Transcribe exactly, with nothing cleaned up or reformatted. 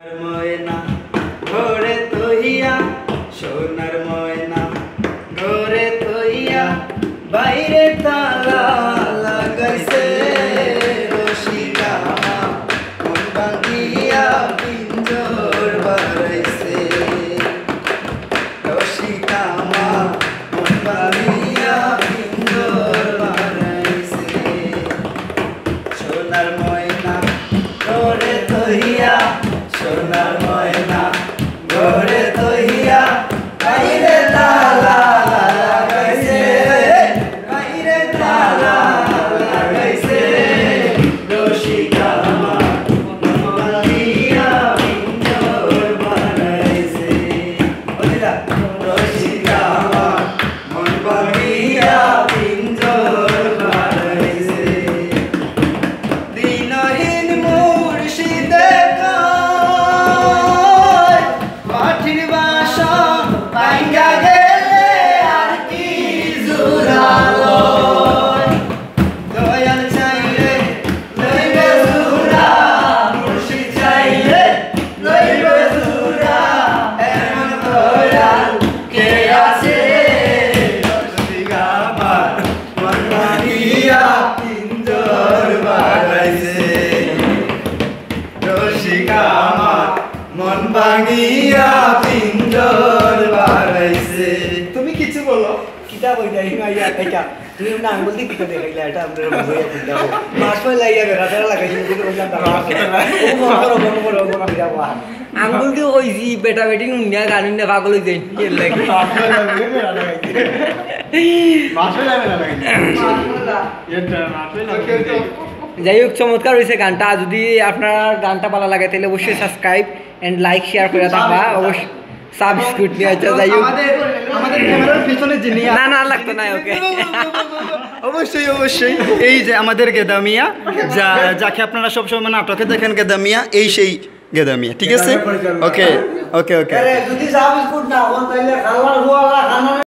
ময়না ঘরে থইয়া, সোনার ময়না ঘরে থইয়া, বাইরে তালা লাগাইছে। রসিকা মা মন ভাঙিয়া পিঞ্জর বাড়াইছে। রসিকা মা মন ভাঙিয়া পিঞ্জর বাড়াইছে। সোনার ময়না ঘরে থইয়া, সোনার ময়না ঘরে থইয়া, বাইরে তালা লাগাইছে, বাইরে তালা লাগাইছে। রসিকা মা মন ভাঙিয়া পিঞ্জর বাড়াইছে। রসিকা মা মন ভাঙিয়া পিঞ্জর বাড়াইছে। দিনহীন মুর্শিদে কয়, মাটির বাসন ভাঙ্গা গেলে আর কি জোড়া লয়? দয়াল চাইলে লইবে জোড়া, মুর্শিদ চাইলে লইবে জোড়া, এমন দয়াল কে আছে? রসিকা মা মন ভাঙিয়া পিঞ্জর বাড়াইছে। রসিকা মা মন ভাঙিয়া পিঞ্জর বাড়াইছে। তুমি কিছু বলো। কিতা কইতায়, ইমা ইয়া, এটা। তুমি না আঙ্গুল দি কিতা দেখাইলা, এটা আমরা বুঝাইয়া কইতাম। মাস মাস লাগিয়া বেড়া, বেড়া লাগাইছে, কিন্তু কইলাম, তারা মাস মাস। ও বন্ধ করো, বন্ধ করো, বন্ধ করো, বিড়া বাহান। আঙ্গুল দি কইছি, বেটা বেটি নুনিয়া, গান নুনিয়া পাগল অই যাইন, এর লাগি। মাস মাস লাগে না লাগে। এটা মাস মাস লাগে। যাই হোক, চমৎকার অইছে গানটা। যদি আপনার গানটা ভালা লাগে, তাইলে অবশ্যই subscribe and like share করিয়া থাকবা, অবশ্যই subscribe নিয়া। আচ্ছা, যাই হোক। আমাদের, আমাদের ক্যামেরার পিছনে যিনি না, না, লাগতো না, ওকে। অবশ্যই, অবশ্যই। এই যে আমাদের গেদা মিয়া, যা, যাকে আপনারা সবসময় নাটকে দেখেন, গেদা মিয়া, এই সেই গেদা মিয়া, ঠিক আছে? ওকে, ওকে, ওকে। আরে, যদি চা বিস্কুট না হন, তাইলে খালার হুয়ালা খানা